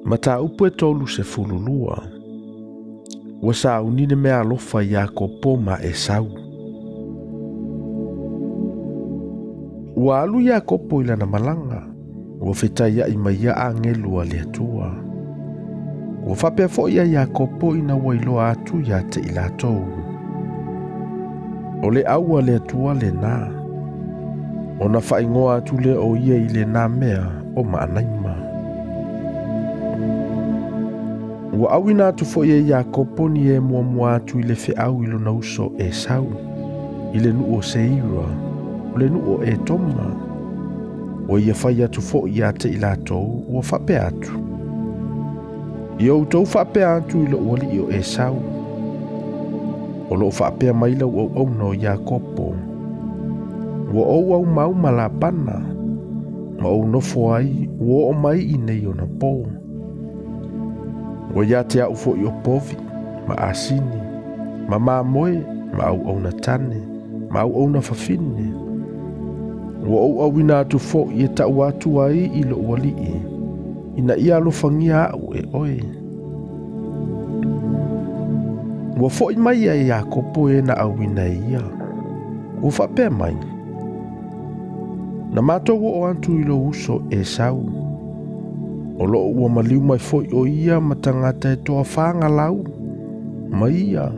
Mataupu e 32. Ua sauni le meaalofa i Iakopo ma Esau. Ua alu Iakopo i lana malaga, ua fetaiai ma ia agelu a le Atua. Ua faapea foi ia Iakopo ina ua iloa atu ia te i latou. O le au a le Atua lena. Ona faaigoa atu lea o ia i lena mea o Maanaima. Ua auina atu foi e Iakopo ni e muamua atu i le feau i lona uso Esau, i le nuu o Seira, o le nuu o Etoma. Ua ia fai atu foi ia te i latou, ua faapea atu. Ia outou faapea atu i lou alii o Esau. O loo faapea mai lau auauna o Iakopo. Ua ou aumau ma Lapana, ma ou nofo ai, ua oo mai i nei ona po. Ua ia te au foi o povi, ma asini, ma mamoe, ma auauna tane, ma auauna fafine. Ua ou auina atu foi e tau atu ai i lou alii, ina ia alofagia au e oe. Ua foi mai e Iakopo e na auina e ia. Ua faapea mai, Na matou oo atu i lou uso Esau. O loo ua maliu mai foi o ia ma tagata e toafa galau, ma ia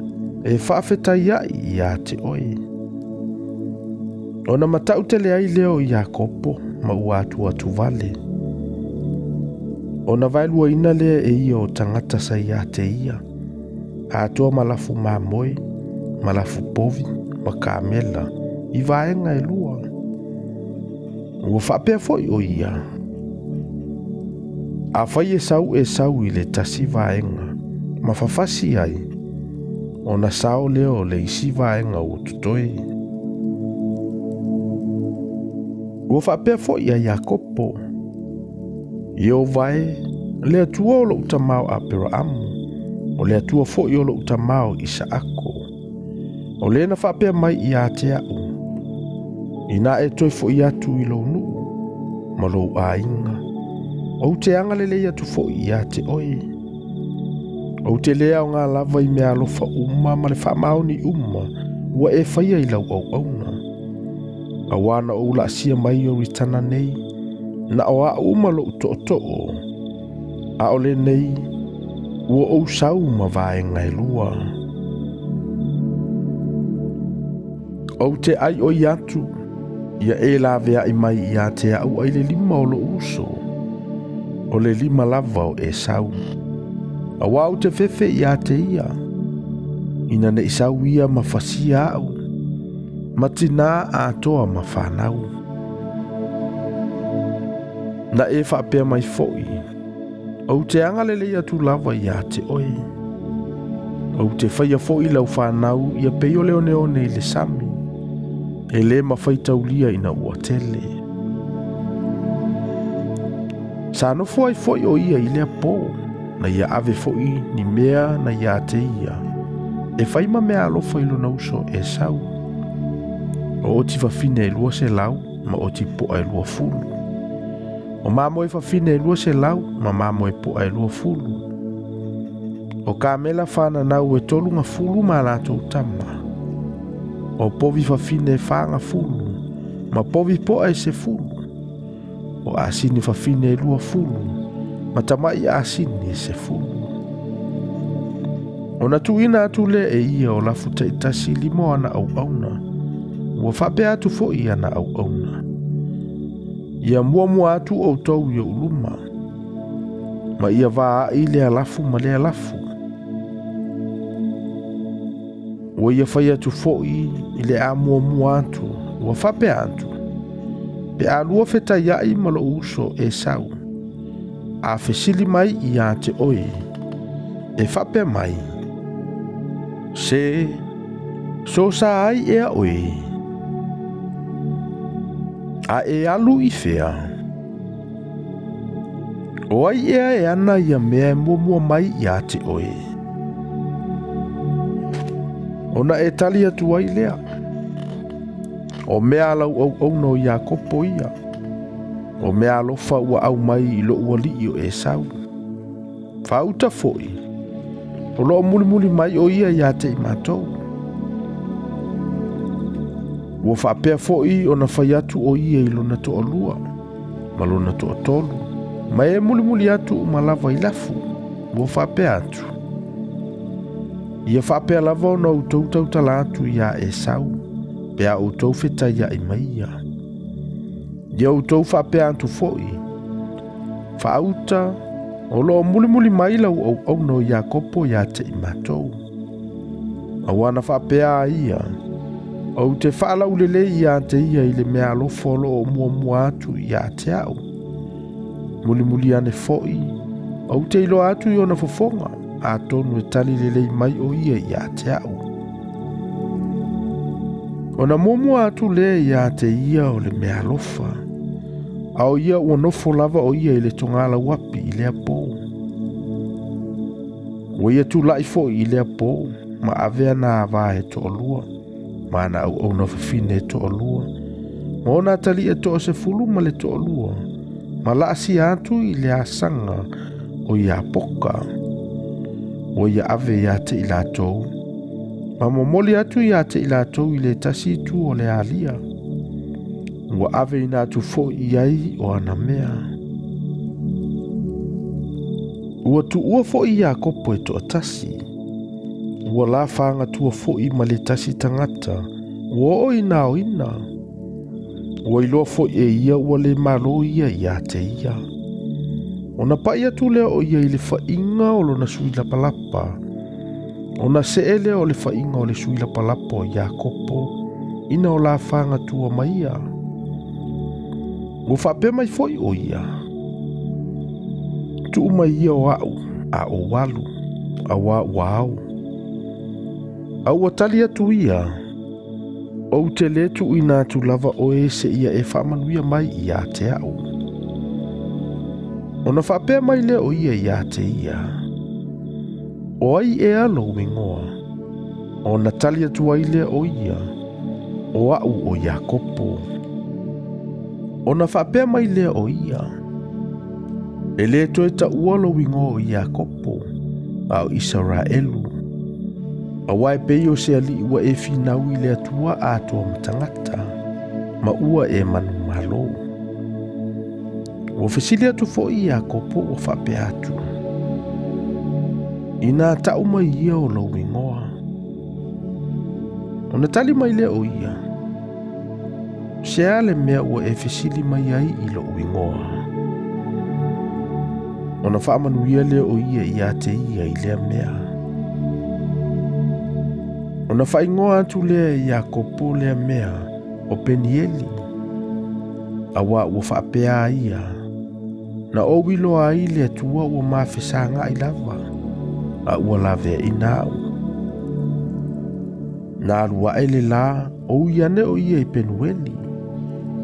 e faafetaiai ia te oe. Ona matautele ai lea o Iakopo ma ua atuatuvale. Ona vaeluaina lea e ia o tagata sa ia te ia, atoa ma lafu mamoe, ma lafu povi, ma kamela, i vaega e lua. Ua faapea foi o ia. Afai e sau Esau i le tasi vaega, ma fafasi ai, ona sao lea o le isi vaega ua totoe. Ua faapea foi ia Iakopo, Ieova e, le Atua o lou tama o Aperaamu, o le Atua foi o lou tama o Isaako. O le na faapea mai ia te au, ina e toe foi atu i lou nuu, ma lou aiga, ou te agalelei atu foi ia te oe. Ou te le aoga lava i meaalofa uma ma le faamaoni uma ua e faia i lau auauna. Auā na ou laasia mai Ioritana nei, na o au ma lou tootoo, a o lenei, ua ou sau ma vaega e lua. Ou te aioi atu, ia e laveai mai ia te au ai le lima o lou uso, o le lima lava o Esau. Auā ou te fefe ia te ia, ina nei sau ia ma fasia au, ma tinā atoa ma fanau. Na e faapea mai foi, ou te agalelei atu lava ia te oe. Ou te faia foi lau fanau ia pei o le oneone i le sami, e le mafaitaulia ina ua tele. Sa nofo ai foi o ia i lea po, na ia ave foi ni mea na ia te ia, e fai ma meaalofa i lona uso Esau. O oti fafine e 200 ma oti poa e 20. O mamoe fafine e 200 ma mamoe poa e 20. O kamela fananau e 30 ma latou tama. O povi fafine e 40 ma povi poa e 10. O asini fafine e 20 ma tamai asini e 10. Ona tuuina atu lea e ia o lafu taitasi i lima o ana auauna, ua faapea atu foi i ana auauna. Ia muamua atu outou i ou luma, ma ia vaai lea lafu ma lea lafu. Ua ia fai atu foi i le a muamua atu, ua faapea atu, pe a lua fetaiai ma lou uso Esau, a fesili mai ia te oe, e faapea mai, Se, so sa ai ea oe, a e alu i fea. O ai ea e ana ia mea e muamua mai ia te oe. Ona e tali atu ai lea, o mea a lau auauna o Iakopo ia, o meaalofa ua aumai i lou alii o Esau. Faauta foʻi, o loo mulimuli mai o ia ia te i matou. Ua faapea foʻi ona fai atu o ia i lona toalua, ma lona toatolu, ma e mulimuli atu uma lava i lafu, ua faapea atu. Ia faapea lava ona outou tautala atu iā Esau, pe a outou fetaiaʻi mai ia. Ia outou faapea atu foʻi, faauta, o loo mulimuli mai lau auauna o Iakopo ia te i matou. Auā na faapea a ia, ou te faalaulelei ia te ia i le mea alofa o loo muamua atu ia te au. Mulimuli ane foʻi, ou te iloa atu i ona fofoga, atonu e tali lelei mai o ia ia te au. Ona muamua atu lea ia te ia o le mea alofa, a o ia ua nofo lava o ia i le togalauapi i lea pō. Ua ia tulaʻi foʻi i lea pō, ma ave ana ava e toalua, ma ana auauna fafine e toalua, ma ona atalii e toasefulu ma le toalua, ma laasia atu i le asaga o Iapoka. Ua ia ave ia te i latou, ma momoli atu ia te i latou i le tasi itu o le alia. Ua ave ina atu foʻi i ai o ana mea. Ua tuua foʻi Iakopo e toatasi. Ua lafagatua foʻi ma le tasi tagata, ua oo ina aoina. Ua iloa foʻi e ia ua le malo ia ia te ia. Ona paʻi atu lea o ia i le faaiga o lona sui lapalapa. Ona see lea o le faaiga o le sui lapalapa o Iakopo, ina o lafagatua ma ia. Ua faapea mai foʻi o ia, tuu mai ia o au, a ou alu, auā ua ao. A ua tali atu ia, ou te lē tuuina atu lava oe seia e faamanuia mai ia te au. Ona faapea mai lea o ia ia te ia, o ai ea lou igoa? Ona tali atu ai lea o ia, o au o Iakopo. Ona faapea mai lea o ia, e lē toe taua lou igoa o Iakopo, a o Isaraelu. Auā e pei o se alii ua e finau i le Atua atoa ma tagata, ma ua e manumalo. Ua fesili atu foʻi Iakopo ua faapea atu, inā taʻu mai ia o lou igoa. Ona tali mai lea o ia, se a le mea ua e fesili mai ai i loʻu igoa? Ona faamanuia lea o ia ia te ia i lea mea. Ona faaigoa atu lea e Iakopo lea mea o Penieli, auā ua faapea a ia, na ou iloa ai le Atua ua mafesagaʻi lava, a ua laveaina au. Na alu aʻe le lā, o ui ane o ia i Penueli,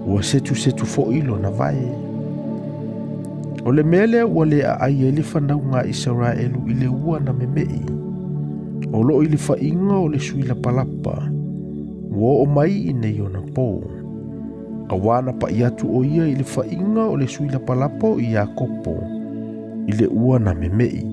ua setusetu foʻi lona vae. O le mea lea ua le aai ai le fanauga a Isaraelu i le ua na memeʻi, o loo i le faaiga o le sui lapalapa, ua oo mai i nei ona pō. Auā na paʻi atu o ia i le faaiga o le sui lapalapa o Iakopo i le ua na memeʻi.